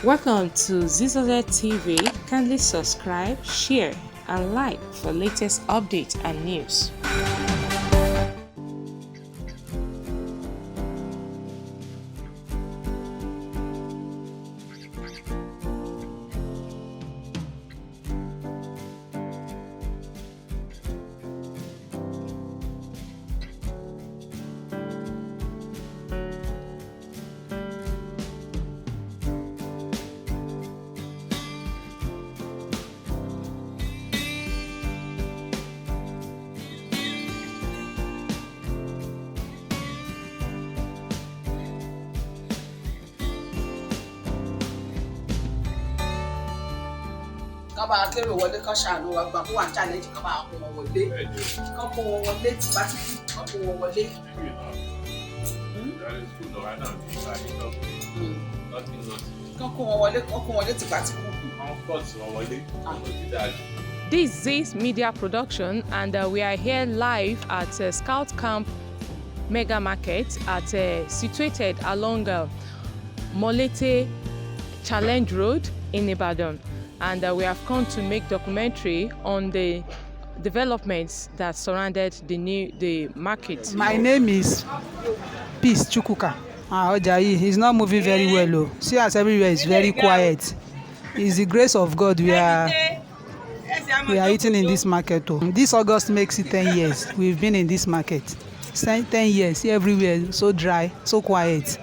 Welcome to Zizoze TV. Kindly subscribe, share, and like for latest updates and news. Kán bá kérò wọlé, kán ṣàánú wa gbà kó wà ní challenge, kán bá kó wọn wọlé, kán kó wọn wọlé tìpátìkì, kán kó wọn wọlé. Kán kó wọn wọlé, kán kó wọn wọlé tìpátìkì. This is Media Production, and we are here live at Scout Camp Mega Market at situated along Molete Challenge Road in Ibadan. And we have come to make documentary on the developments that surrounded the market. My name is Peace Chukwuka. Ah, ọjà yìí is not moving very well o. See as everywhere is very quiet. It's the grace of God we are eating in this market o. This August makes it 10 years we've been in this market. 10 years, see everywhere so dry, so quiet.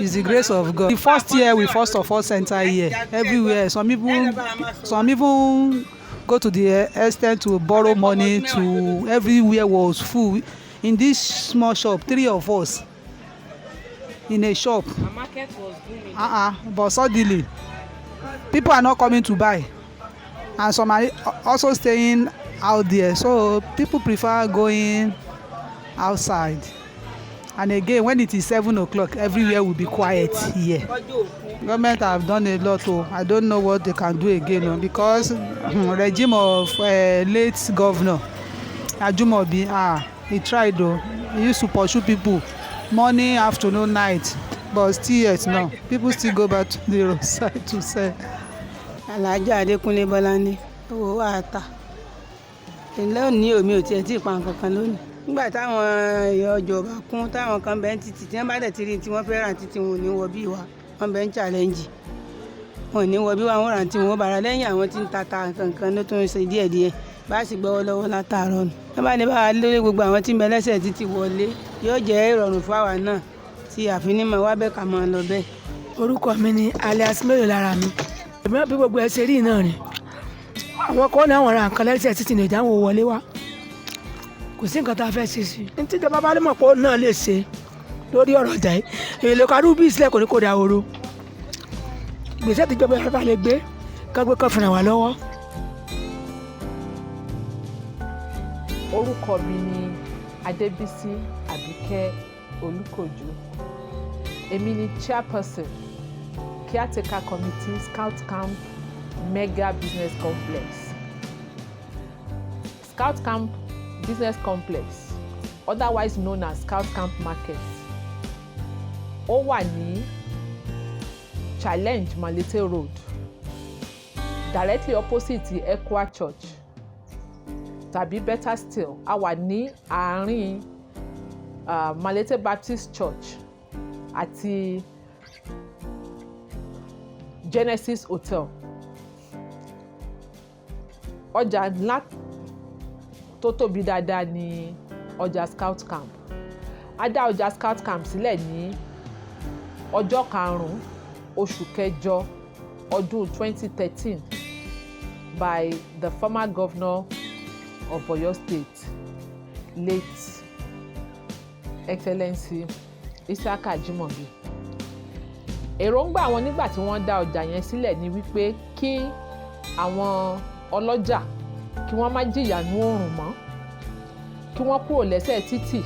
It's the grace of God. The first year we first of all enter here, everywhere some even go to the extent to borrow money to. Everywhere was full. In this small shop, three of us in a shop. The market was booming. But suddenly people are not coming to buy, and some are also staying out there, so people prefer going outside. And again, when it is 7 o'clock, everywhere will be quiet here. Government have done a lot o. I don't know what they can do again o, because regime of late Governor Ajimobi, ah, he tried o. He used to pursue people morning, afternoon, night, but still yet now people still go back to the roadside to sell. Alhaja Adékúnlé Bọ́láńlé. Owó wa ta lónìí, omi ò tiẹ̀ tí ì pa nǹkan kan lónìí. Nígbà táwọn èèyàn ọjọ́ bá kún, táwọn kan bẹ́ẹ̀ títì, tí wọ́n bá dẹ̀ ti rí tí wọ́n fẹ́ rà títí, wọn ò ní wọ bí wa. Wọ́n bẹ́ẹ̀ ń challenge, wọn ò ní wọ bí wa, wọ́n rà tí wọ́n bára lẹ́yìn. Àwọn tí ń ta ta nǹkan ló tún ń ṣe díẹ̀díẹ̀ bá sì gbọ́wọ́ lọ́wọ́ látàárọ̀ nù. Wọ́n bá ní bá wa lórí gbogbo àwọn tí ń bẹ lẹ́sẹ̀ títì wọlé, yóò jẹ́ ìrọ̀rùn fáwa náà tí àfinímọ̀ wá bẹ́ẹ̀ ká máa lọ bẹ́ẹ̀. Orúkọ mi ni alias Mélòó lára mi. Èmi náà bí gbogbo ẹ ṣe rí náà ni. Àwọn kan ní àwọn ra nǹkan lẹ́sẹ̀ títì ní ìdáhùn wọlé wá. Kò sí nǹkan tá a fẹ́ ṣe sí i. Ní tíjọba bá lè mọ̀ pé òun náà lè ṣe lórí ọ̀rọ̀ ọjà yìí, èyí lè karú bí ìsílẹ̀ kò ní kó da oró. Ìgbésẹ̀ tíjọba bá lè gbé kán gbé kán fi ràn wá lọ́wọ́. Orúkọ mi ni Adébísí Àbíkẹ́ Olùkọ́jú. Èmi ni chairperson, caretaker committee, Scout Camp Mega Business Complex. Scout Camp Business Complex, otherwise known as Scout Camp Market, ó wà ní Challenge Malete Road, directly opposite the ECWA Church, tàbí better still, a wà ní àárín Malete Baptist Church àti Genesis Hotel. Ọjà ńlá tó tóbi dáadáa ní ọjà Scout Camp. A dá ọjà Scout Camp sílẹ̀ ní ọjọ́ 5 oṣù kẹjọ ọdún 2013 by the former governor of Oyo State, late Excellency Isiaka Ajimobi. Èròǹgbà wọn nígbà tí wọ́n dá ọjà yẹn sílẹ̀ ni wípé kí àwọn ọlọ́jà kí wọ́n má jìyà nú oòrùn mọ́, kí wọ́n kúrò lẹ́sẹ̀ títì,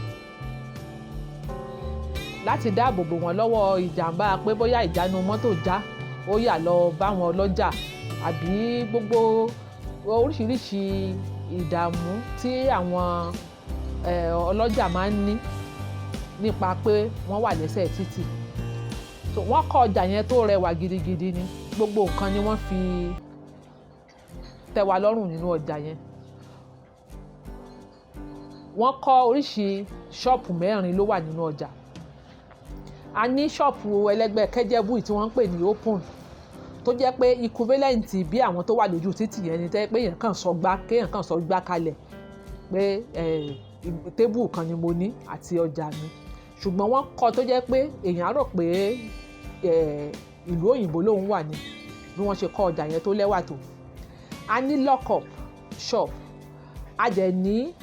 láti dáàbò bò wọ́n lọ́wọ́ ìjàmbá, pé bóyá ìjánu mọ́tò já, ó yà lọ báwọn ọlọ́jà, àbí gbogbo oríṣiríṣi ìdààmú tí àwọn ọlọ́jà máa ń ní nípa pé wọ́n wà lẹ́sẹ̀ títì. So wọ́n kọ́ ọjà yẹn tó rẹwà gidigidi ni. Gbogbo nǹkan ni wọ́n fi tẹ́ wa lọ́rùn nínú ọjà yẹn. Wọ́n kọ́ oríṣi ṣọ́ọ̀pù mẹ́rin ló wà nínú ọjà. A ní ṣọ́ọ̀pù ẹlẹ́gbẹ́ kẹ́jẹ́bù tí wọ́n ń pè ní open, tó jẹ́ pé equivalent bí àwọn tó wà lójú títì yẹn ni, tẹ́ pé èèyàn kàn sọ gbá, kéèyàn kàn sọ gbá kalẹ̀ pé table kan ni mo ní àti ọjà mi. Ṣùgbọ́n wọ́n kọ́ tó jẹ́ pé èèyàn á rò pé ìlú òyìnbó lòun wà ní, bí wọ́n ṣe kọ́ ọjà yẹn tó lẹ́wà tó. A ní lock-up shop, a dẹ̀ ní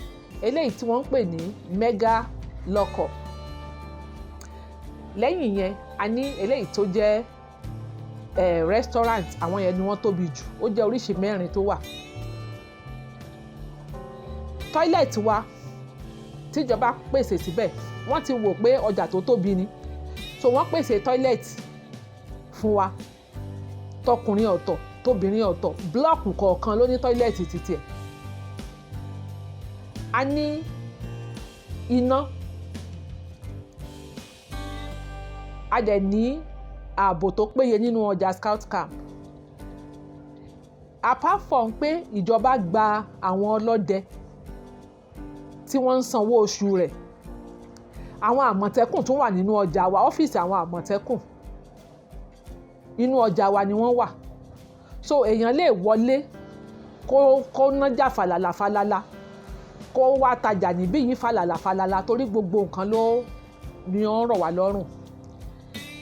eléyìí tí wọ́n ń pè ní mega lock-up. Lẹ́yìn yẹn, a ní eléyìí tó jẹ́ restaurant. Àwọn yẹn ni wọ́n tóbi jù. Ó jẹ́ oríṣi mẹ́rin tó wà. Toilet wa tíjọba pèsè síbẹ̀, wọ́n ti wò pé ọjà tó tóbi ni, so wọ́n pèsè toilet fún wa, tọkùnrin ọ̀tọ̀, tóbìnrin ọ̀tọ̀. Block kọ̀ọ̀kan ló ní toilet títí ẹ̀. A ní iná, a dẹ̀ ní ààbò tó péye nínú ọjà Scout Camp. Apart from pé ìjọba gba àwọn ọlọ́dẹ tí wọ́n ń sanwó oṣù rẹ̀, àwọn Àmọ̀tẹ́kùn tún wà nínú ọjà wa. Ọ́fíìsì àwọn Àmọ̀tẹ́kùn, inú ọjà wa ni wọ́n wà. So èèyàn lè wọlé kó nájà falala falala, kó wá tajà níbí yìí falala falala, torí gbogbo nǹkan ló ní ó ń rọ̀ wá lọ́rùn.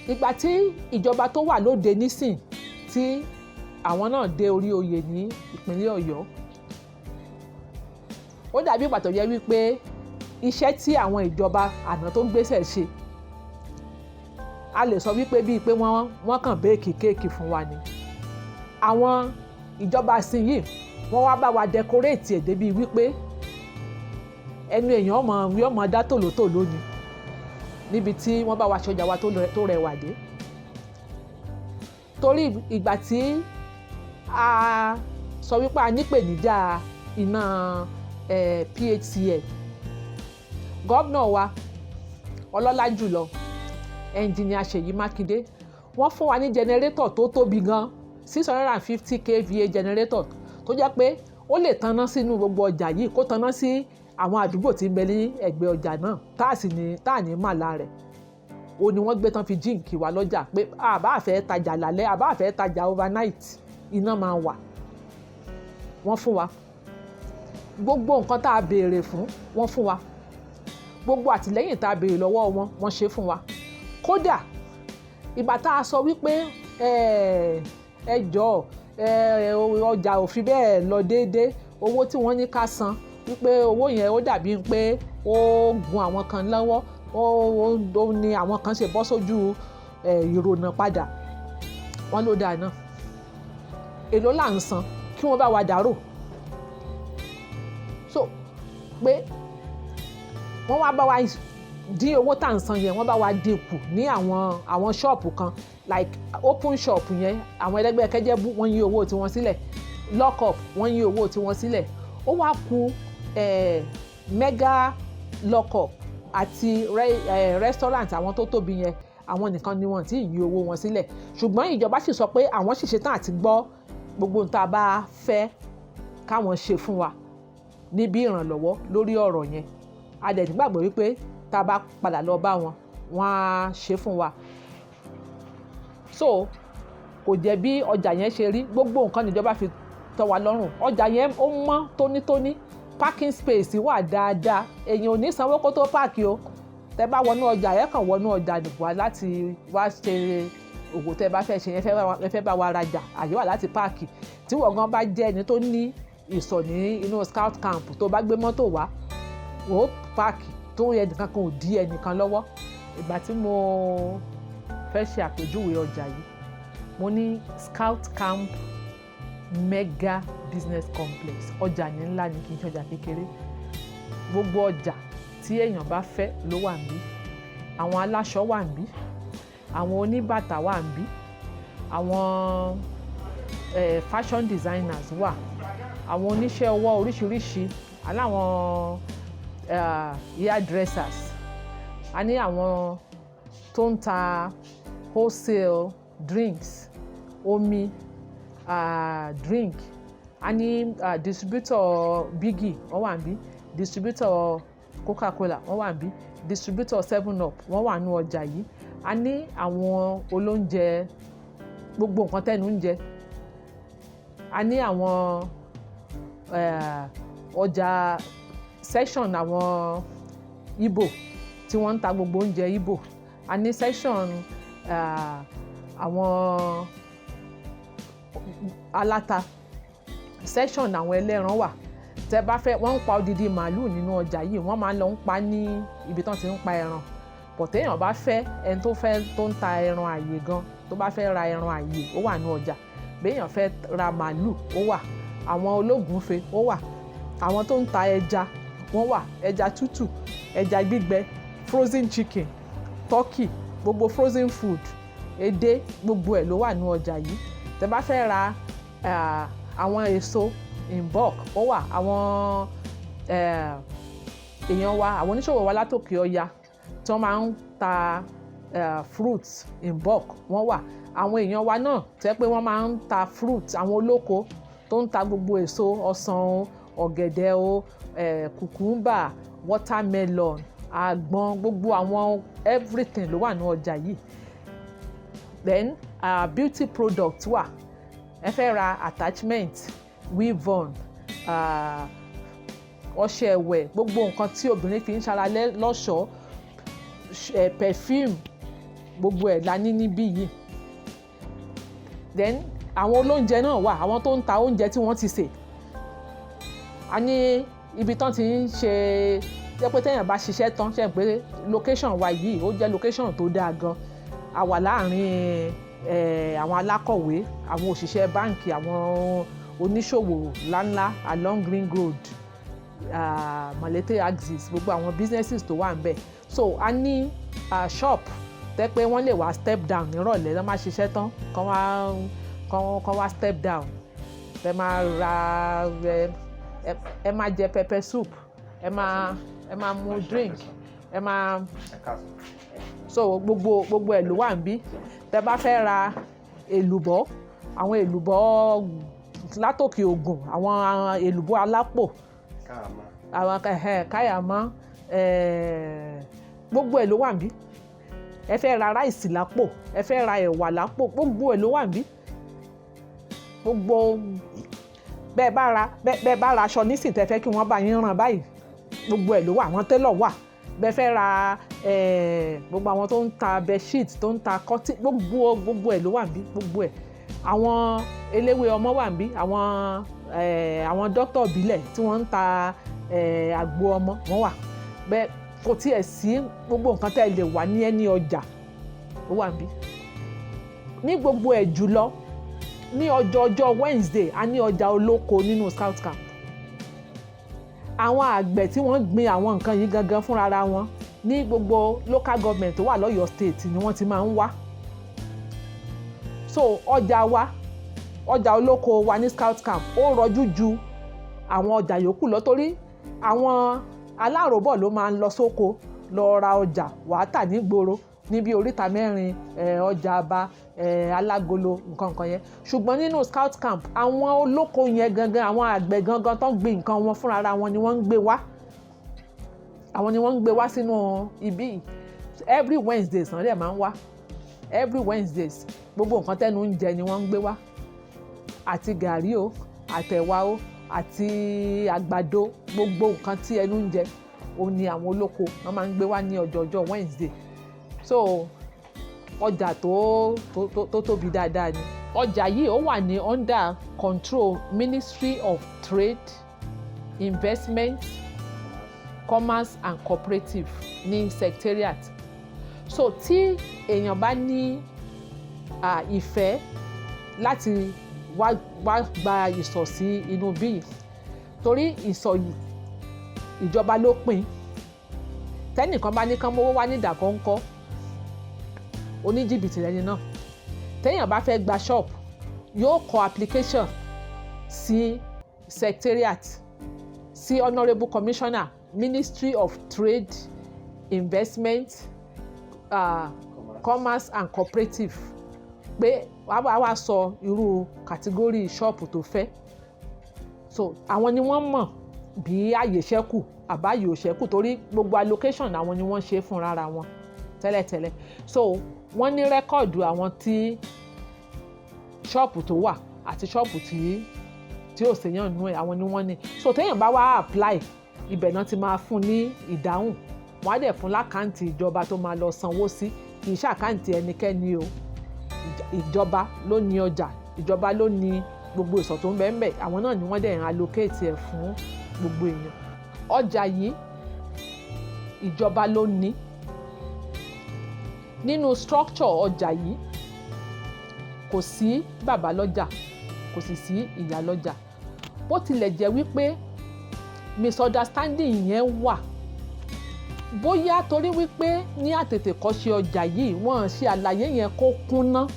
Ìgbà tí ìjọba tó wà lóde nísìn, tí àwọn náà dé orí oyè ní ìpínlẹ̀ Ọ̀yọ́, ó dàbí ìgbà tó yẹ wípé iṣẹ́ tí àwọn ìjọba àná tó gbéṣẹ̀ ṣe, a lè sọ wípé bíi pé wọ́n kàn bake cake fún wa ni. Àwọn ìjọba sin yìí, wọ́n wá bá wa decorate ẹ̀ débi wípé ẹnu èèyàn ọmọ yóò mọ dá tòlótòló ni níbi tí wọ́n bá wa ṣọjà wa tó rẹwà dé. Torí ìgbà tí a sọ wípé a nípèníjà iná PHCN, gómìnà wa ọlọ́lá jùlọ, Ẹnjìnìà Ṣèyí Mákindé, wọ́n fún wa ní generator tó tóbi gan, 650 kVA generator, tó jẹ́ pé ó lè tanná sínú gbogbo ọjà yìí, kó tanná sí àwọn àdúgbò tí ń bẹ ní ẹ̀gbẹ́ ọjà náà, tá a sì ní tá a ní màlá rẹ̀. Ó ní wọ́n gbé tán fi jíǹkì wá lọ́jà pé àbá àfẹ́ tajà lálẹ́, àbá àfẹ́ tajà overnight, iná máa wà. Wọ́n fún wa gbogbo nǹkan tá a béèrè fún, wọ́n fún wa gbogbo àtìlẹ́yìn tá a béèrè lọ́wọ́ wọn, wọ́n ṣe fún wa. Kódà ìgbà tá a sọ wípé ẹ jọ̀ọ́, ọjà ò fi bẹ́ẹ̀ lọ déédéé, owó tí wọ́n ní ká san, wípé owó yẹn ó dàbí pé ó gun àwọn kan lọ́wọ́, ó ní àwọn kan ṣe bọ́ sójú ìrònà padà, wọ́n ló dáa náà. Èló là ń san kí wọ́n bá wa dárò? So pé wọ́n wá bá wa dín owó tá à ń san yẹn, wọ́n bá wa dín kù ní àwọn ṣọ́ọ̀pù kan, like open shop yẹn, àwọn ẹlẹ́gbẹ́ kẹ́jẹ́bú, wọ́n yí owó tiwọn sílẹ̀. Lock up, wọ́n yí owó tiwọn sílẹ̀. Ó wá kù mega lock up àti restaurant, àwọn tó tóbi yẹn, àwọn nìkan ni wọ́n ti yí owó wọn sílẹ̀. Ṣùgbọ́n ìjọba sì sọ pé àwọn sì ṣetán àti gbọ́ gbogbo ohun tá a bá fẹ́ káwọn ṣe fún wa níbi ìrànlọ́wọ́ lórí ọ̀rọ̀ yẹn. A dẹ̀ nígbàgbọ́ wípé tá a bá padà lọ bá wọn, wọ́n á ṣe fún wa. So kò jẹ́ bí ọjà yẹn ṣe rí. Gbogbo nǹkan níjọba fi tọ́ wa lọ́rùn. Ọjà yẹn ó mọ́ tónítóní, parking space wà dáadáa, èèyàn ò ní sanwó kó tó park o. Tẹ bá wọnú ọjà yẹn, kàn wọnú ọjà wá láti wá ṣe òwò tẹ bá fẹ́ ṣe yẹn, ẹ fẹ́ bá wa rajà, àyè wà láti park. Tí wọ́n gan bá jẹ́ ẹni tó ní ìsọ̀ ní inú Scout Camp, tó bá gbé mọ́tò wá, ó park, tó ẹnìkan kan ò dí ẹnìkan lọ́wọ́. Ìgbà tí mo fẹ́ ṣe àpèjúwe ọjà yìí, mo ní Scout Camp Mega Business Complex. Ọjà ní ńlá ni, kì í ṣe ọjà kékeré. Gbogbo ọjà tí èèyàn bá fẹ́ ló wà níbí. Àwọn aláṣọ wà níbí, àwọn oníbàtà wà níbí, àwọn fashion designers wà, àwọn oníṣẹ́ ọwọ́ oríṣiríṣi, aláwọn hairdressers, a ní àwọn tó ń ta Wholesale drinks, omi, drink. A ní distributor Bigi, wọ́n wà níbí. Distributor Coca-Cola, wọ́n wà níbí. Distributor 7 Up, wọ́n wà ní ọjà yìí. A ní àwọn olóúnjẹ, gbogbo nǹkan tẹ́nu ń jẹ. A ní àwọn ọjà section àwọn Ìgbò tí wọ́n ń ta gbogbo oúnjẹ Ìgbò. A ní section àwọn aláta, section àwọn ẹlẹ́ran wà. Tẹ́ bá fẹ́, wọ́n ń pa odidi màálù nínú ọjà yìí. Wọ́n máa ń lọ ń pa ní ibi tán ti ń pa ẹran pọ̀. Téèyàn bá fẹ́, ẹni tó fẹ́ tó ń ta ẹran àyè gan, tó bá fẹ́ ra ẹran àyè, ó wà ní ọjà. Béèyàn fẹ́ ra màálù, ó wà. Àwọn ológúnfe, ó wà. Àwọn tó ń ta ẹja, wọ́n wà. Ẹja tútù, ẹja gbígbẹ, frozen chicken, turkey, gbogbo frozen food, edé, gbogbo ẹ̀ ló wà ní ọjà yìí. Tẹ́ bá fẹ́ ra àwọn èso in bulk, ó wà. Àwọn èèyàn wa, àwọn oníṣòwò wa látòkè ọya tí wọ́n máa ń ta fruits in bulk, wọ́n wà. Àwọn èèyàn wa náà tẹ́ pé wọ́n máa ń ta fruit, àwọn olóko tó ń ta gbogbo èso, ọsàn o, ọ̀gẹ̀dẹ̀ o, cucumber, watermelon, àgbọn, gbogbo àwọn everything ló wà ní ọjà yìí. Then beauty product wà. Ẹ fẹ́ ra attachment, weave-on, ọṣẹ ẹ̀wẹ̀, gbogbo nǹkan tí obìnrin fi ń ṣara lọ́ṣọ̀ọ́, perfume, gbogbo ẹ̀ la ní níbí yìí. Then àwọn olóúnjẹ náà wà, àwọn tó ń ta oúnjẹ tí wọ́n ti sè. A ní ibi tán ti ń ṣe, jẹ́ pé téèyàn bá ṣiṣẹ́ tán, ṣe pé location wa yìí, ó jẹ́ location tó dáa gan. A wà láàrin àwọn alákọ̀wé, àwọn òṣìṣẹ́ báǹkì, àwọn oníṣòwò ńláńlá along Ring Road, Malete axis, gbogbo àwọn businesses tó wà níbẹ̀. So a ní shop tẹ́ pé wọ́n lè wá step down nírọ̀lẹ́ lọ́ máa ṣiṣẹ́ tán, kán wá step down. Ẹ máa ra, ẹ máa jẹ pepper soup, ẹ máa mu drink, ẹ máa. So gbogbo ẹ̀ ló wà níbí. Tẹ́ bá fẹ́ ra èlùbọ́, àwọn èlùbọ́ látòkè Ògùn, àwọn èlùbọ́ alápò, àwọn káyàmọ́, gbogbo ẹ̀ ló wà níbí. Ẹ fẹ́ ra rice lápò, ẹ fẹ́ ra ẹ̀wà lápò, gbogbo ẹ̀ ló wà níbí. Gbogbo bẹ́ẹ̀ bá ra aṣọ nísìn, tẹ́ fẹ́ kí wọ́n bá yín rán báyìí, gbogbo ẹ̀ ló wà. Àwọn tailor wà. Bẹ́ẹ̀ fẹ́ ra gbogbo àwọn tó ń ta bedsheet, tó ń ta cotton, gbogbo ẹ̀ ló wà níbí, gbogbo ẹ̀. Àwọn eléwé ọmọ wà níbí. Àwọn dókítà ìbílẹ̀ tí wọ́n ń ta àgbo ọmọ, wọ́n wà bẹ́ẹ̀. Kò tiẹ̀ sí, gbogbo nǹkan tẹ́ ẹ lè wà ní ẹni ọjà, ó wà níbí. Ní gbogbo ẹ̀ jùlọ, ní ọjọ́ ọjọ́ Wednesday, a ní ọjà olóko nínú Scout Camp. Àwọn àgbẹ̀ tí wọ́n gbin àwọn nǹkan yìí gangan fúnra wọn, ní gbogbo local government tó wà lọ́yọ̀ọ́ State ni wọ́n ti máa ń wá. So ọjà wa, ọjà olóko wa ní Scout Camp, ó rọjú ju àwọn ọjà yòókù lọ, torí àwọn aláròbọ̀ ló máa ń lọ sóko lọ ra ọjà wàá tà nígboro níbi oríta mẹ́rin, ọjà àbá, alágolo, nǹkan nǹkan yẹn. Ṣùgbọ́n nínú Scout Camp, àwọn olóko yẹn gangan, àwọn àgbẹ̀ gangan tó ń gbin nǹkan wọn fúnra wọn ni wọ́n ń gbé wá. Àwọn ni wọ́n ń gbé wá sínú ibí yìí. Every Wednesdays náà dẹ̀ máa ń wá. Every Wednesdays, gbogbo nǹkan tẹ́nu ń jẹ ni wọ́n ń gbé wá, àti gàrí o, àtẹ̀wà o, àti àgbàdo, gbogbo nǹkan tí ẹnu ń jẹ, òun ni àwọn olóko wọ́n máa ń gbé wá ní ọjọ́ ọjọ́ Wednesday. So ọjà tó tóbi dáadáa ni ọjà yìí. Ó wà ní under control Ministry of Trade, Investment, Commerce and Cooperative ní secretariat. So tí èèyàn bá ní ìfẹ́ láti wá gba ìsọ̀ sí inú bí yìí, torí ìsọ̀ yìí, ìjọba ló pín. Tẹ́nìkan bá ní kán mówó wá ní ìdàkọ́ńkọ́, oníjìbìtì lẹ́ni náà. Téèyàn bá fẹ́ gba shop, yóò kọ application sí secretariat, sí Honourable Commissioner, Ministry of Trade, Investment, Commerce and Cooperative, pé wàá wá sọ irú category ṣọ́ọ̀pù tó fẹ́. So àwọn ni wọ́n mọ̀ bí àyè ṣẹ́kù àbáyè ò ṣẹ́kù, torí gbogbo allocation àwọn ni wọ́n ṣe fúnra ra wọn tẹ́lẹ̀tẹ́lẹ̀. So wọ́n ní record àwọn tí ṣọ́ọ̀pù tó wà àti ṣọ́ọ̀pù tí ò séyàn nú ẹ̀, àwọn ni wọ́n ní. So téèyàn bá wá apply, ibẹ̀ náà ti máa fún ní ìdáhùn. Wọ́n á dẹ̀ fún l'account ìjọba tó máa lọ sanwó sí. Kì í ṣe account ẹnikẹ́ni o. Ìjọba ló ní ọjà, ìjọba ló ní gbogbo ìsọ̀ tó ń bẹ ń bẹ. Àwọn náà ni wọ́n dẹ̀ ń allocate ẹ̀ fún gbogbo èèyàn. Ọjà yìí, ìjọba ló ní. Nínú structure ọjà yìí, kò sí bàbá lọ́jà, kò sì sí ìyá lọ́jà. Bó tilẹ̀ jẹ́ wípé misunderstanding yẹn wà, bóyá torí wípé ní àtètèkọ́ṣe ọjà yìí, wọ́n ṣe àlàyé yẹn kó kúnná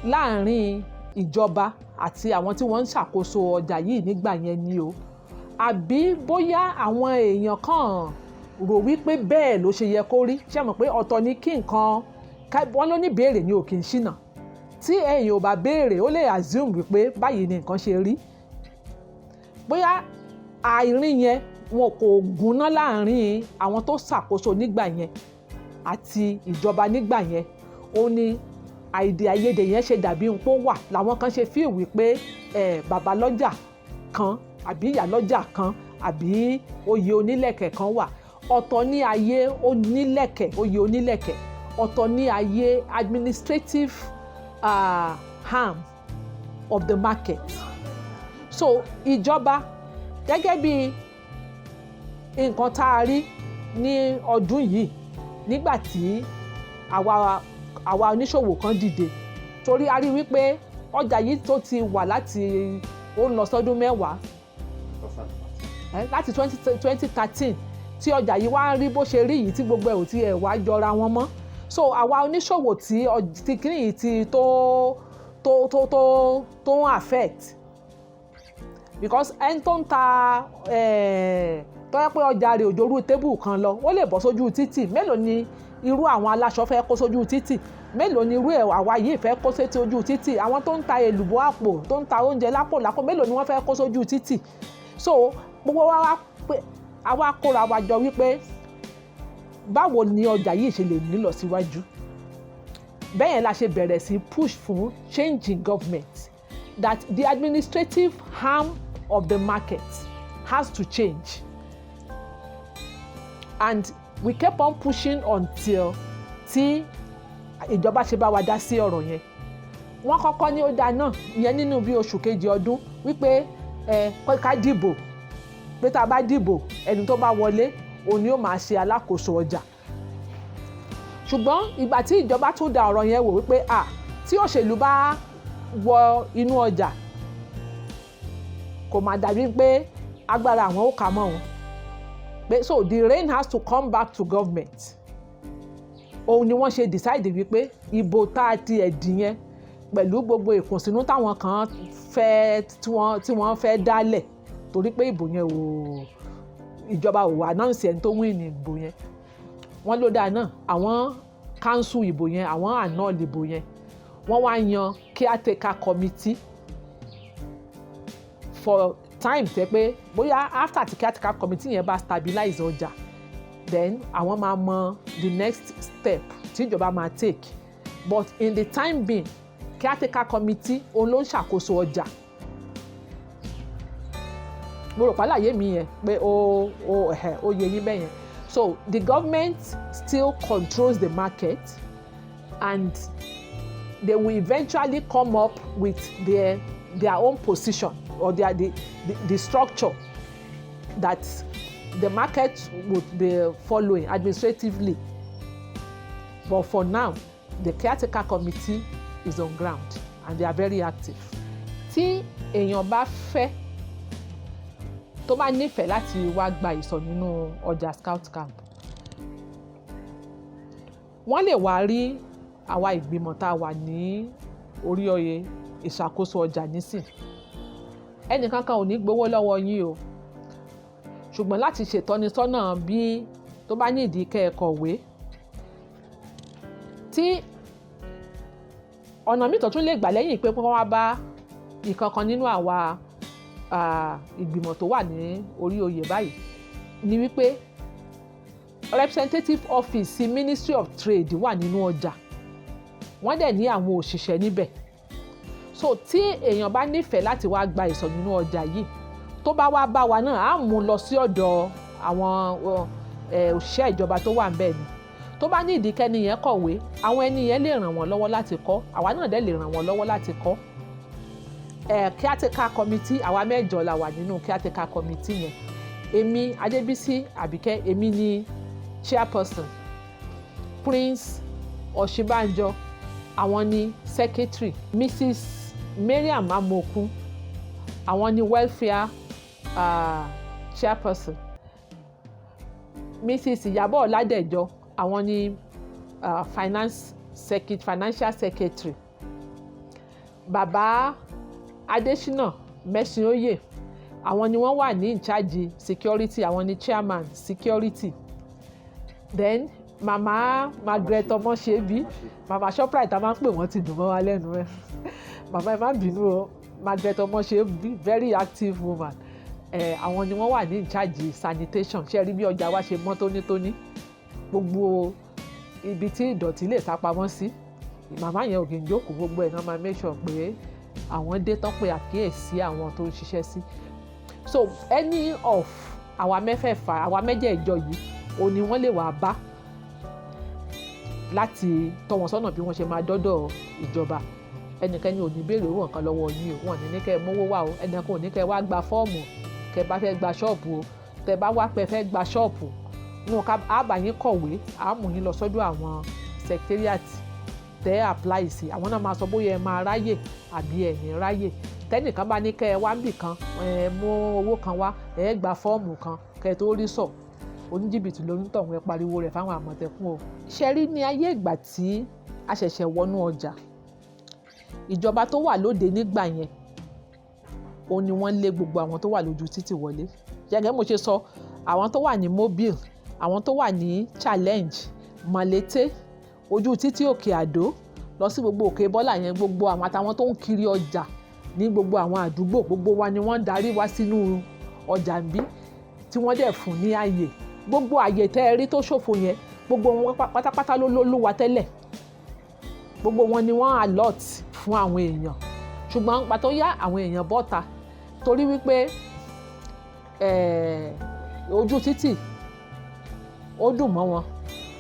láàrin ìjọba àti àwọn tí wọ́n ń ṣàkóso ọjà yìí nígbà yẹn ni o, àbí bóyá àwọn èèyàn kàn rò wípé bẹ́ẹ̀ ló ṣe yẹ kó rí. Ṣé mọ̀ pé ọ̀tọ̀ ni kí nǹkan wọ́n ló ní béèrè ni ò kì í ṣìnà. Tí èèyàn ò bá béèrè, ó lè assume wípé báyìí ni nǹkan ṣe rí. Bóyá àìrín yẹn wọn kò gúnná láàrin àwọn tó ṣàkóso nígbà yẹn àti ìjọba nígbà yẹn, ó ní àìdè àìyedè yẹn ṣe dàbí npó wà, làwọn kan ṣe feel wípé ẹ bàbá lọ́jà kan àbí ìyá lọ́jà kan àbí oyè onílẹ̀kẹ̀ kan wà. Ọ̀tọ̀ ní ayé onílẹ̀kẹ̀, oyè onílẹ̀kẹ̀. Ọ̀tọ̀ ní ayé administrative arm of the market. So ìjọba, gẹ́gẹ́ bí nǹkan tá a rí ní ọdún yìí nígbà tí àwa oníṣòwò kan dìde, torí a rí wípé ọjà yìí tó ti wà láti ó ń lọ sọ́dún 10, láti 2013, tí ọjà yìí wá ń rí bó ṣe rí yìí, tí gbogbo ẹ̀ ò tiẹ̀ wá jọra wọn mọ́. So àwa oníṣòwò tí kíní yìí ti tó ń affect, because ẹni tó ń ta tó yẹ pé ọjà rẹ̀ ò jorú table kan lọ, ó lè bọ́ sójú títì. Mélòó ni irú àwọn aláṣọ fẹ́ kó sójú títì? Mélòó ni irú ẹ̀ àwa yìí fẹ́ kó sétí ojú títì? Àwọn tó ń ta èlùbọ́ àpò, tó ń ta oúnjẹ lápò lápò, mélòó ni wọ́n fẹ́ kó sójú títì? So gbogbo wa wá pé àwa kóra wa jọ wípé báwo ni ọjà yìí ṣe lè nílọ síwájú. Bẹ́ẹ̀ yẹn la ṣe bẹ̀rẹ̀ sí push fún change in government, that the administrative arm of the market has to change, and we kept on pushing until tí ìjọba ṣe bá wa dá sí ọ̀rọ̀ yẹn. Wọ́n kọ́kọ́ ní ó dáa náà ìyẹn nínú bí oṣù kejì ọdún wípé ẹ ká dìbò, pé tá a bá dìbò, ẹni tó bá wọlé, òun ni ó máa ṣe alákòóso ọjà. Ṣùgbọ́n ìgbà tí ìjọba tún da ọ̀rọ̀ yẹn wò wípé à tí òṣèlú bá wọ inú ọjà, kò má dàbí pé agbára àwọn ó kà mọ́ wọn, pé so the reign has to come back to government. Òun ni wọ́n ṣe decide wípé ìbò tá a ti ẹ̀dì yẹn, pẹ̀lú gbogbo ìkùnsínú táwọn kan fẹ́ tí wọ́n fẹ́ dálẹ̀, torí pé ìbò yẹn ò, ìjọba ò announce ẹni tó win ìbò yẹn, wọ́n ló dáa náà, àwọn cancel ìbò yẹn, àwọn annul ìbò yẹn. Wọ́n wá yan caretaker committee for time, tẹ́ pé bóyá after tí caretaker committee yẹn bá stabilize ọjà, then àwọn máa mọ the next step tí ìjọba máa take. But in the time being, caretaker committee òun ló ń ṣàkóso ọjà. Mo rò pàlàyé mi yẹn pé ó ẹ̀hẹ̀ ó yé yín bẹ́yẹn. So the government still controls the market and they will eventually come up with their own position or the structure that the market would be following administratively. But for now, the caretaker committee is on ground and they are very active. Tí èèyàn bá fẹ́, tó bá nífẹ̀ẹ́ láti wá gba ìsọ̀ nínú ọjà Scout Camp, wọ́n lè wá rí àwa ìgbìmọ̀ tá a wà ní orí oyè ìṣàkóso ọjà nísìn. Ẹnìkankan ò ní gbowó lọ́wọ́ yín o, ṣùgbọ́n láti ṣètọ́nisọ́nà bí tó bá nídìí kẹ́ ẹ kọ̀wé. Tí ọ̀nà míì tó tún lè gbà lẹ́yìn pé wọ́n wá bá ìkankan nínú àwa ìgbìmọ̀ tó wà ní orí oyè báyìí ni wípé representative office Ministry of Trade wà nínú ọjà. Wọ́n dẹ̀ ní àwọn òṣìṣẹ́ níbẹ̀. So tí èèyàn bá nífẹ̀ẹ́ láti wá gba ìsọ̀ nínú ọjà yìí, tó bá wá bá wa náà, á mú un lọ sí ọ̀dọ̀ àwọn òṣìṣẹ́ ìjọba tó wà níbẹ̀ ni. Tó bá ní ìdí kẹ́ni yẹn kọ̀wé, àwọn ẹni yẹn lè ràn wọ́n lọ́wọ́ láti kọ́, àwa náà dẹ̀ lè ràn wọ́n lọ́wọ́ láti kọ́. Caretaker committee, àwa mẹ́jọ la wà nínú caretaker committee yẹn. Èmi, Adébísí Àbíkẹ́, èmi ni chairperson. Prince Ọ̀ṣínbàjò, àwọn ni secretary. Mrs Mariam Amokun, àwọn ni welfare chairperson. Mrs Ìyábọ̀ Ọládẹ̀jọ, àwọn ni finance secretary, financial secretary. Bàbá Adésínà Mẹ́sìnóyè, àwọn ni wọ́n wà ní in charge security, àwọn ni chairman security. Then Mama Margaret Ọmọṣẹ́bí, Mama Shoprite, a máa ń pè wọ́n, ti dùn mọ́ wa lẹ́nu ẹ̀. Màmá, ẹ má bínú o. Margaret Ọmọṣẹ́bí, very active woman. Àwọn ni wọ́n wà ní in charge sanitation. Ṣé ẹ rí bí ọjà wa ṣe mọ́ tónítóní? Gbogbo ibi tí ìdọ̀tí lè sá pamọ́ sí, màmá yẹn ò kì í jókòó. Gbogbo ẹ̀ náà máa make sure pé àwọn dé tán, pé àkíyèsí àwọn tó ń ṣiṣẹ́ sí. So any of àwa mẹ́fẹ̀ẹ̀fà, àwa mẹ́jẹ̀ẹ̀jọ yìí, òun ni wọ́n lè wà bá láti tọ́ wọn sọ́nà bí wọ́n ṣe máa dọ́dọ̀ ìjọba. Ẹnikẹ́ni ò ní béèrè owó nǹkan lọ́wọ́ yín o. Wọn ní ní kẹ́ ẹ mówó wá o. Ẹnìkan ò ní kẹ́ ẹ wá gba fọ́ọ̀mù kẹ́ ẹ bá fẹ́ gba ṣọ́ọ̀bù o. Tẹ́ bá wá pẹ́ fẹ́ gba ṣọ́ọ̀bù nínú ká á bá yín kọ̀wé, á mú yín lọ sọ́dọ̀ àwọn secretariat tẹ́ apply sí. Àwọn náà máa sọ bóyá ẹ máa ráyè àbí ẹ ní ráyè. Tẹ́nìkan bá ní kẹ́ ẹ wá níbì kan, ẹ mú owó kan wá, ẹ gba fọ́ọ̀mù kan kẹ́ ẹ tó rí sọ, oníjìbìtì lónítọ̀hún, ẹ pariwo rẹ̀ fáwọn Àmọ̀tẹ́kùn o. Ṣe rí ní ayé ìgbà tí a ṣẹ̀ṣẹ̀ wọnú ọjà, ìjọba tó wà lóde nígbà yẹn, òun ni wọ́n lé gbogbo àwọn tó wà lójú títì wọlé. Gẹ́gẹ́ mo ṣe sọ, àwọn tó wà ní Mobile, àwọn tó wà ní Challenge, Mọ̀lété, ojú títì Òkè Àdó lọ sí gbogbo Òkè Bọ́là yẹn, gbogbo àwọn àtàwọn tó ń kiri ọjà ní gbogbo àwọn àdúgbò, gbogbo wa ni wọ́n darí wá sínú ọjà ń bí, tí wọ́n dẹ̀ fún ní ààyè. Gbogbo ààyè tẹ́ ẹ rí tó ṣòfò yẹn, gbogbo wọn pátápátá ló lólúwa tẹ́lẹ̀. Gbogbo wọn ni wọ́n allot fún àwọn èèyàn. Ṣùgbọ́n pàtó yá, àwọn èèyàn bọ́ta torí wípé ojú títì ó dùn mọ́ wọn.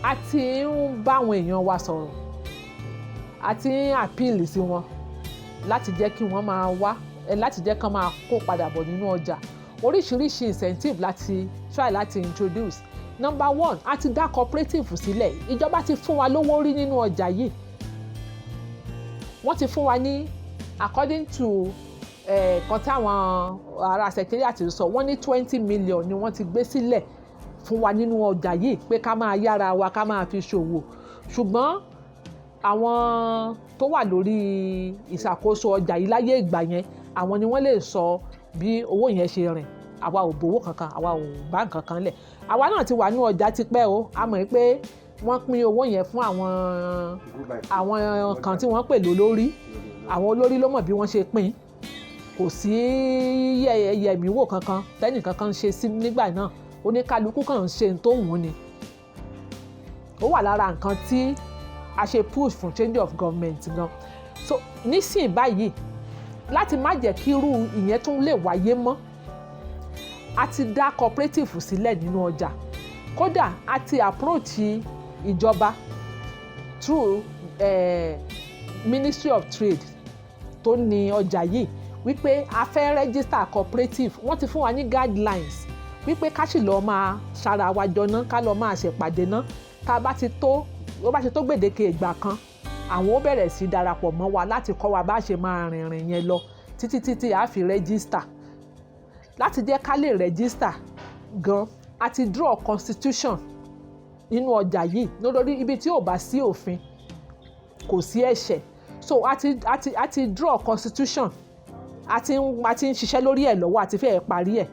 A ti ń bá àwọn èèyàn wa sọ̀rọ̀, a ti ń appeal sí wọn láti jẹ́ kí wọ́n máa wá, láti jẹ́ kán máa kó padà bọ̀ nínú ọjà. Oríṣiríṣi incentive láti try láti introduce. Number one, a ti dá cooperative sílẹ̀. Ìjọba ti fún wa lówó rí nínú ọjà yìí. Wọ́n ti fún wa ní, according to kan táwọn ará secretariat sọ, wọ́n ní 20 million ni wọ́n ti gbé sílẹ̀ fún wa nínú ọjà yìí pé ká máa yára wa, ká máa fi ṣòwò. Ṣùgbọ́n àwọn tó wà lórí ìṣàkóso ọjà yìí láyé ìgbà yẹn, àwọn ni wọ́n lè sọ bí owó yẹn ṣe rìn. Àwa ò bówó kankan, àwa ò bá nǹkan kan lẹ̀. Àwa náà ti wà ní ọjà tipẹ́ o. A mọ̀ pé wọ́n pín owó yẹn fún àwọn kan tí wọ́n pè lólórí. Àwọn olórí ló mọ̀ bí wọ́n ṣe pín. Kò sí yẹ̀mí wò kankan tẹ́nìkan kan ń ṣe sí nígbà náà. Oníkálukú kàn ń ṣe tó wù ú ni. Ó wà lára nǹkan tí a ṣe push fún change of government gan. So nísìnyí báyìí, láti má jẹ́ kí irú ìyẹn tún lè wáyé mọ́, a ti dá cooperative sílẹ̀ nínú ọjà. Kódà a ti approach ìjọba through Ministry of Trade tó ní ọjà yìí wípé a fẹ́ register cooperative. Wọ́n ti fún wa ní guidelines wípé ká sì lọ́ọ́ máa ṣara wa jọ ná, ká lọ́ọ́ máa ṣèpàdé ná. Tá a bá ti tó, ó bá ti tó gbèdéke ìgbà kan, àwọn ó bẹ̀rẹ̀ sí darapọ̀ mọ́ wa láti kọ́ wa bá ṣe máa rìnrìn yẹn lọ títí títí a fi register. Láti jẹ́ ká lè register gan, a ti draw constitution nínú ọjà yìí, nítorí ibi tí ò bá sí òfin, kò sí ẹ̀ṣẹ̀. So a ti draw constitution, a ti ń ṣiṣẹ́ lórí ẹ̀ lọ́wọ́, a ti fẹ́ẹ̀ parí ẹ̀.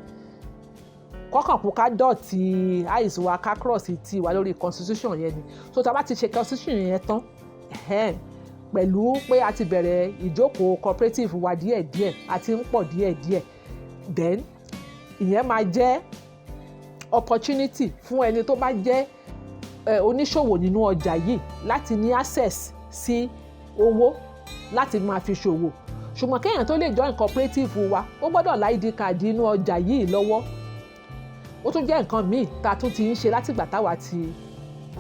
Kọ́kàn kú ká dot i's wa, ká cross t wa lórí constitution yẹn ni. So tá a bá ti ṣe constitution yẹn tán, Pẹ̀lú pé a ti bẹ̀rẹ̀ ìjókòó cooperative wa díẹ̀díẹ̀, a ti ń pọ̀ díẹ̀díẹ̀, then ìyẹn máa jẹ́ opportunity fún ẹni tó bá jẹ́ oníṣòwò nínú ọjà yìí láti ní access sí owó láti máa fi ṣòwò. Ṣùgbọ́n kéèyàn tó lè join cooperative wa, ó gbọ́dọ̀ ní ID card inú ọjà yìí lọ́wọ́. Ó tún jẹ́ nǹkan míì tá a tún ti ń ṣe látìgbà táwa ti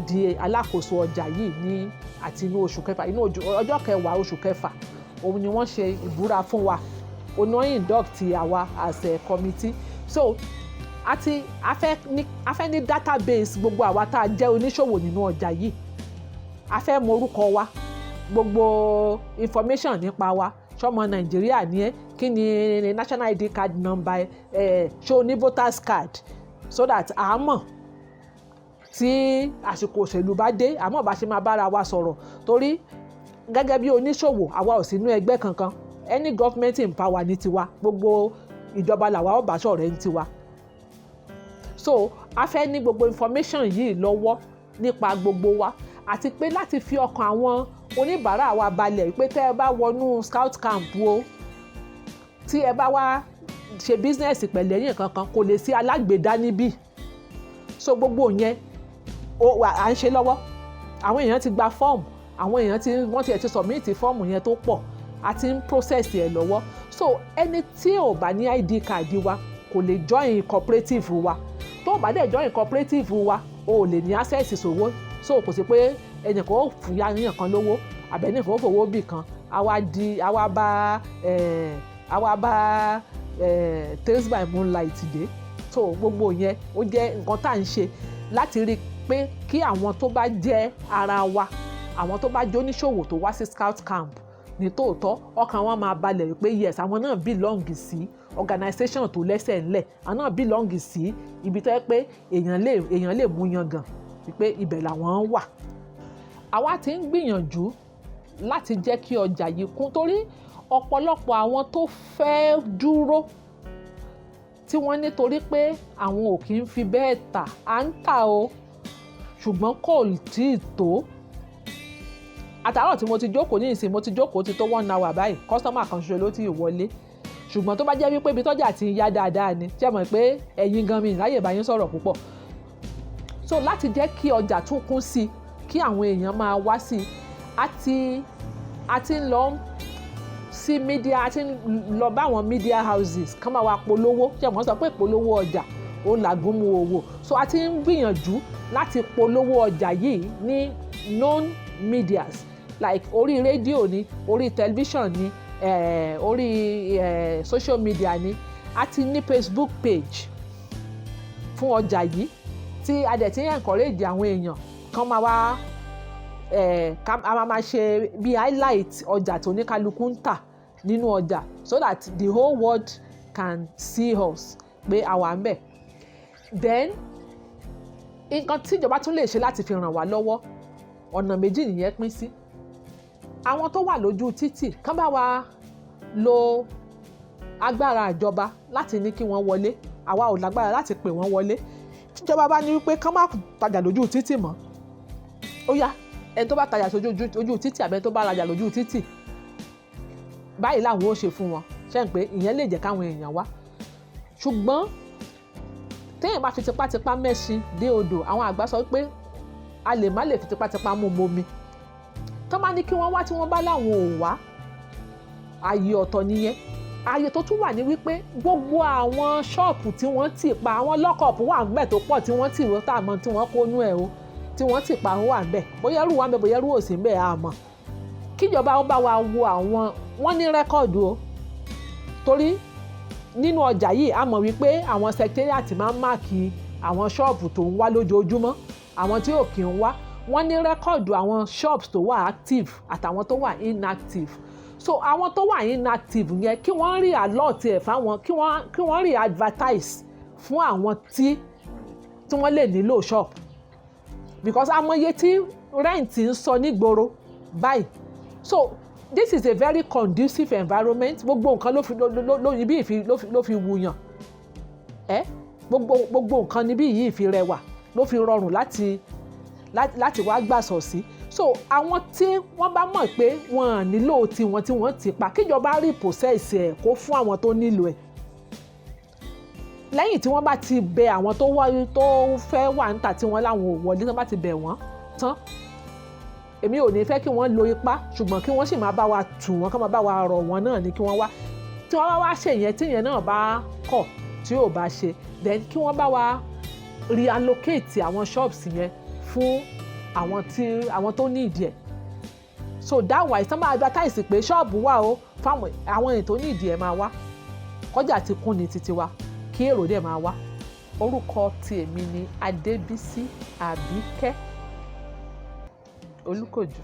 di alákòóso ọjà yìí ní àti inú oṣù kẹfà, inú ọjọ́ 10 oṣù kẹfà, òun ni wọ́n ṣe ìbúra fún wa, òun ni wọ́n induct àwa as a committee. So àti a fẹ́ ní database gbogbo àwa tá a jẹ́ oníṣòwò nínú ọjà yìí. A fẹ́ mọ orúkọ wa, gbogbo information nípa wa. Ṣọmọ Nàìjíríà ni ẹ́? Kí ni national ID card number ẹ? Ṣé o ní voters card? So that a mọ̀ tí àsìkò òṣèlú bá dé, àmọ́ bá ṣe máa bára wa sọ̀rọ̀, torí gẹ́gẹ́ bí oníṣòwò, àwa ò sínú ẹgbẹ́ kankan. Any government in power ní tiwa, gbogbo ìjọba làwa ó bá ṣọ̀rẹ́ ní tiwa. So a fẹ́ ní gbogbo information yìí lọ́wọ́ nípa gbogbo wa, àti pé láti fi ọkàn àwọn oníbàárà wa balẹ̀ pé tẹ́ ẹ bá wọnú scout camp o, tí ẹ bá wá ṣe business pẹ̀lú ẹ̀yìn kankan, kò lè sí alágbèédá níbí. So gbogbo yẹn ó wà, à ń ṣe lọ́wọ́. Àwọn èèyàn ti gba fọ́ọ̀mù, àwọn èèyàn ti wọ́n ti ẹ̀ ti submit fọ́ọ̀mù yẹn tó pọ̀, a ti ń process ẹ̀ lọ́wọ́. So ẹni tí ò bá ní ID card wa kò lè join cooperative wa. Tó o bá dẹ̀ join cooperative wa, o ò lè ní access sówó. So kò sí pé ẹnìkan ó fún yá yàn kan lówó, àbẹ̀nìkan ó fowó bì kan, àwa di àwa bá Tales by Moonlight dé. So gbogbo yẹn, ó jẹ́ nǹkan tá à ń ṣe láti rí i pé kí àwọn tó bá jẹ́ ara wa, àwọn tó bá jẹ́ oníṣòwò tó wá sí scout camp ní tòótọ́, ọkàn wọn máa balẹ̀ wípé yes, àwọn náà belong sí organisation tó lẹ́sẹ̀ ńlẹ̀, àwọn náà belong sí ibi tó yẹ pé èèyàn lè mú yangàn wípé ibẹ̀ làwọn wà. Àwa ti ń gbìyànjú láti jẹ́ kí ọjà yìí kún, torí ọ̀pọ̀lọpọ̀ àwọn tó fẹ́ dúró tí wọ́n nítorí pé àwọn ò kí ń fi bẹ́ẹ̀ tà. À ń tà o, ṣùgbọ́n kò tí ì tó. Àtàárọ̀ tí mo ti jókòó ní ìsìn, mo ti jókòó ti tó one hour báyìí, customer kan ṣoṣo ló ti wọlé. Ṣùgbọ́n tó bá jẹ́ wípé ibi tọ́jà ti ń yá dáadáa ni, ṣé mọ̀ pé ẹ̀yin gan mi láyè bá yín sọ̀rọ̀ púpọ̀. So láti jẹ́ kí ọjà tún kún sí i, kí àwọn èèyàn máa wá sí i, a ti ń lọ sí media, a ti ń lọ bá àwọn media houses kán máa wá polówó. Ṣé wọ́n sọ pé polówó ọjà ó làgúnmu òwò? So a ti ń gbìyànjú láti polówó ọjà yìí ní known medias, like orí rédíò ni, orí tẹlifíṣàn ni, orí social media ni. A ti ní Facebook page fún ọjà yìí tí a dẹ̀ ti ń encourage àwọn èèyàn kán máa wá ká a máa ṣe bí highlight ọjà tó ní kálukú ń tà nínú ọjà, so that the whole world can see us pé àwa ń bẹ̀. Then nǹkan tí ìjọba tún lè ṣe láti fi ràn wá lọ́wọ́, ọ̀nà méjì nìyẹn pín sí. Àwọn tó wà lójú títì, kán bá wa lo agbára ìjọba láti ní kí wọ́n wọlé. Àwa ò lágbára láti pè wọ́n wọlé. Tíjọba bá ní wípé kán má tajà lójú títì mọ́, ó yá, ẹni tó bá tajà sójú ojú títì àbẹ́ni tó bá rajà lójú títì báyìí làwọn ó ṣe fún wọn. Ṣe ń pé ìyẹn lè jẹ́ káwọn èèyàn wá. Ṣùgbọ́n téèyàn bá fi tipátipá mẹ́ṣin dé odò, àwọn àgbà sọ pé a lè má lè fi tipátipá mú momi. Tó bá ní kí wọ́n wá, tí wọ́n bá láwọn ò wá, ààyè ọ̀tọ̀ nìyẹn. Ààyè tó tún wà ní wípé gbogbo àwọn ṣọ́ọ̀pù tí wọ́n tì pa, àwọn lockup wà ńbẹ̀ tó pọ̀ tí wọ́n tì wọ́n, tá a mọ̀ tí wọ́n kó nú ẹ̀ o, tí wọ́n tì pa wà ńbẹ̀. Bóyá ẹrù wà ńbẹ̀, bóyá ẹrù ò sí ńbẹ̀, a mọ̀. Kíjọba ó bá wa wo àwọn, wọ́n ní record o, torí nínú ọjà yìí, a mọ̀ wípé àwọn secretariat máa ń mark àwọn ṣọ́ọ̀bù tó ń wá lójoojúmọ́, àwọn tí ò kí ń wá. Wọ́n ní record àwọn shops tó wà active àtàwọn tó wà inactive. So àwọn tó wà inactive yẹn, kí wọ́n rí allot ẹ̀ fáwọn, kí wọ́n rí advertise fún àwọn tí wọ́n lè nílò shop, because amọye tí rent ń sọ nígboro báyìí. So this is a very conducive environment. Gbogbo nǹkan ló fi ló ló ló ibi ìfi ló fi wuyàn ẹ. Gbogbo nǹkan níbí yìí fi rẹwà, ló fi rọrùn láti wá gbàsọ̀ sí. So àwọn tí wọ́n bá mọ̀ pé wọ́n à nílò tiwọn tí wọ́n ti pa, kíjọba repossess ẹ̀, kó fún àwọn tó nílò ẹ̀. Lẹ́yìn tí wọ́n bá ti bẹ àwọn tó wá, tó fẹ́ wà níta, tí wọ́n láwọn ò wọlé, tí wọ́n bá ti bẹ̀ wọ́n tán, èmi ò ní fẹ́ kí wọ́n lo ipá, ṣùgbọ́n kí wọ́n sì máa bá wa tù wọ́n, kí wọ́n máa bá wa rọ̀ wọ́n náà ní kí wọ́n wá. Tí wọ́n bá wá ṣe yẹn, tí yẹn náà bá kọ̀, tí ò bá ṣe, then kí wọ́n bá wa reallocate àwọn shops yẹn fún àwọn tí àwọn tó ní ìdí ẹ̀. So that wise, tán bá advertise pé ṣọ́ọ̀bù wà ó fáwọn àwọn èèyàn tó ní ìdí ẹ̀ máa wá, kọjá ti kún ní títí wa, kí èrò dẹ̀ máa wá. Orúkọ tí èmi ni Adébísí Àbíkẹ́ Olúkòjú.